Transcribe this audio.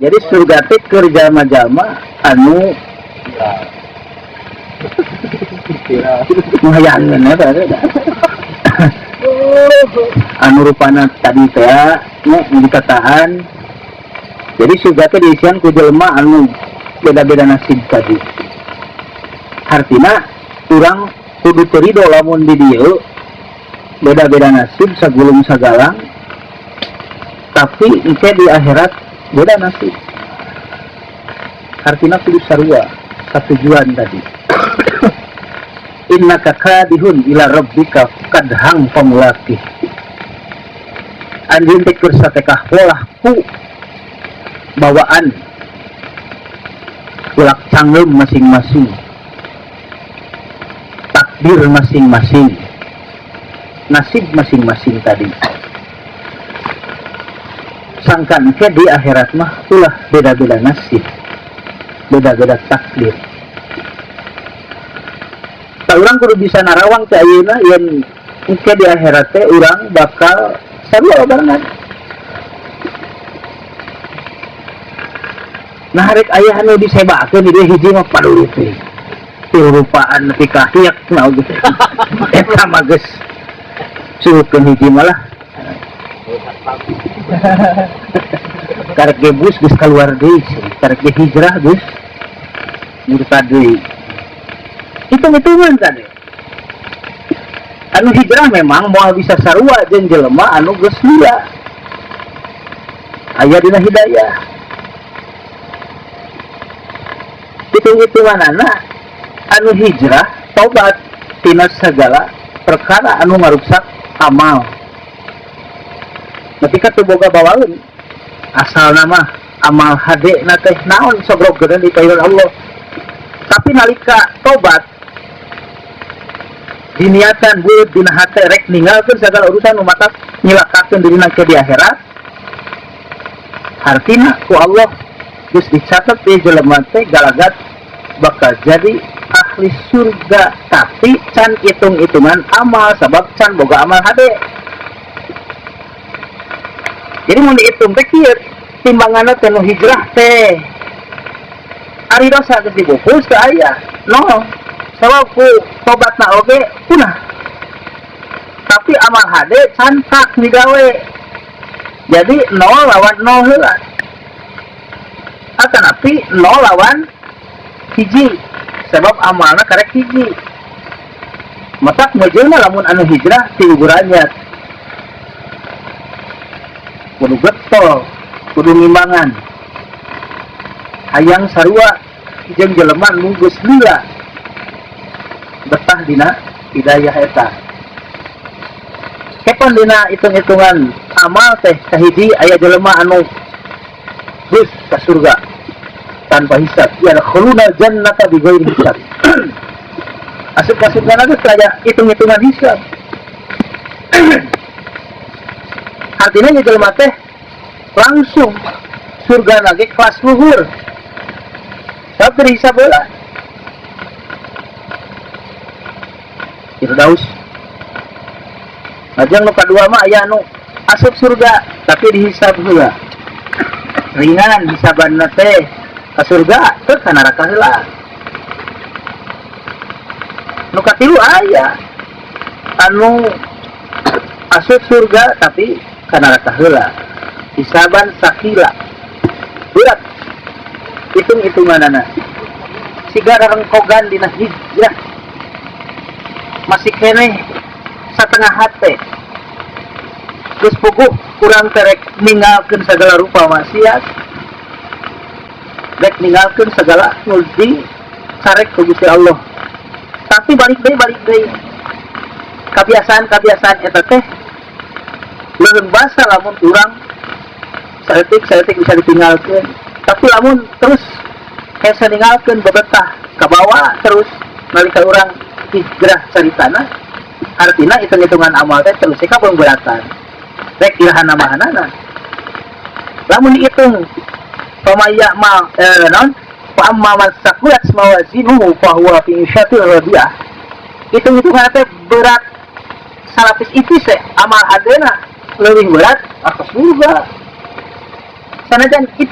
Jadi surga teh keur jalma-jalma anu hayangeun eta teh. Anu rupana tadi teh nya dikatahan. Jadi surga teh diisian ku jelema anu beda-beda nasib tadi. Artina urang kudu teu rido lamun di dieu beda-beda nasib sagulung sagalang, tapi engke di akhirat beda nasib. Artina kudu sarua satujuan tadi. Innaka kadihun ila rabbika kadhang famulaqih. Anjeun teh keur satekah polah ku bawaan kulak cangkem masing-masing, takdir masing-masing, nasib masing-masing tadi. Sangkan ke di akhirat mah ulah beda-beda nasib, beda-beda takdir. Tak urang kudu bisa narawang ke ayeuna yen engke di akhirat teh urang bakal sarua barengan. Nah rek aya anu disebakeun di dieu hiji mah paduli teh. Rupaan nepi ka hiek na oge. Eta mah geus suhukeun hiji malah. Karek ge bus geus kaluar deui, karek ge hijrah geus murtad deui. Hitung-hitungan tadi. Anu hijrah memang moal bisa sarua jeung jelema anu geus lila. Aya dina hidayah. Hitung-hitunganana anu hijrah tobat tina segala perkara anu ngaruksak amal. Ketika teu boga bawaeun asal nama amal hade na teh naon sogrogkeun di payun Allah. Tapi nalika tobat diniatan buut dina hate rek ninggalkeun segala urusan nu matak nyilakakeun dirina ke di akhirat, artina ku Allah geus dicatat di jelema teh galagat bakal jadi ahli surga, tapi can hitung-hitungan amal sabab can boga amal hade. Jadi mun dihitung teh kieu timbanganna teh nu hijrah teh ari dosa geus dibungkus teu aya nol, sabab ku tobatna oge punah, tapi amal hade can tak digawe, jadi 0 lawan 0 heula. Atanapi 0 lawan hiji sebab amalna karek hiji. Matak mejeuna lamun anu hijrah ti ugurannya kudu getol, kudu ngimbangan hayang sarua jeung jelema nu geus lila betah dina hidayah eta. Kepan dina hitung-hitungan amal teh kahiji aya jelema anu geus ka surga tanpa hisab, yadkhuluna jannata bighairi hisab. Asup ka surga geus aya hitung-hitungan hisab. Artinya nya jelema teh langsung surga lagi kelas luhur. Sabab teu dihisab heula. Firdaus. Lajeng nu kadua mah aya anu asup surga tapi dihisab heula. Ringan hisabanna teh ka surga teu ka neraka heula. Nu katilu aya anu asup surga tapi ka neraka heula. Hisaban sakila. Berat hitung-hitunganana. Siga rarengkogan dina hijrah. Masih keneh satengah hate. Geus puguh kurang terek ninggalkeun segala rupa maksiat. Rek ninggalkeun segala nu dicarek ku Gusti Allah. Tapi balik deui. Kabiasaan-kabiasaan eta teh leuweung basa lamun urang saeutik-saeutik bisa ditinggalkeun. Tapi lamun terus hese ninggalkeun bebetah ka bawah terus nalika urang hijrah caritana, artina hitung-hitungan amal teh terus ka pemberatan. Rek iraha namahanana. Lamun dihitung pama ya'mal naon fa amma man saqulat mawazinuhu fa huwa fi isyatir radiyah. Hitung-hitungan teh berat salapis ipis teh amal hadena leuwih berat atas surga. Sanajan itu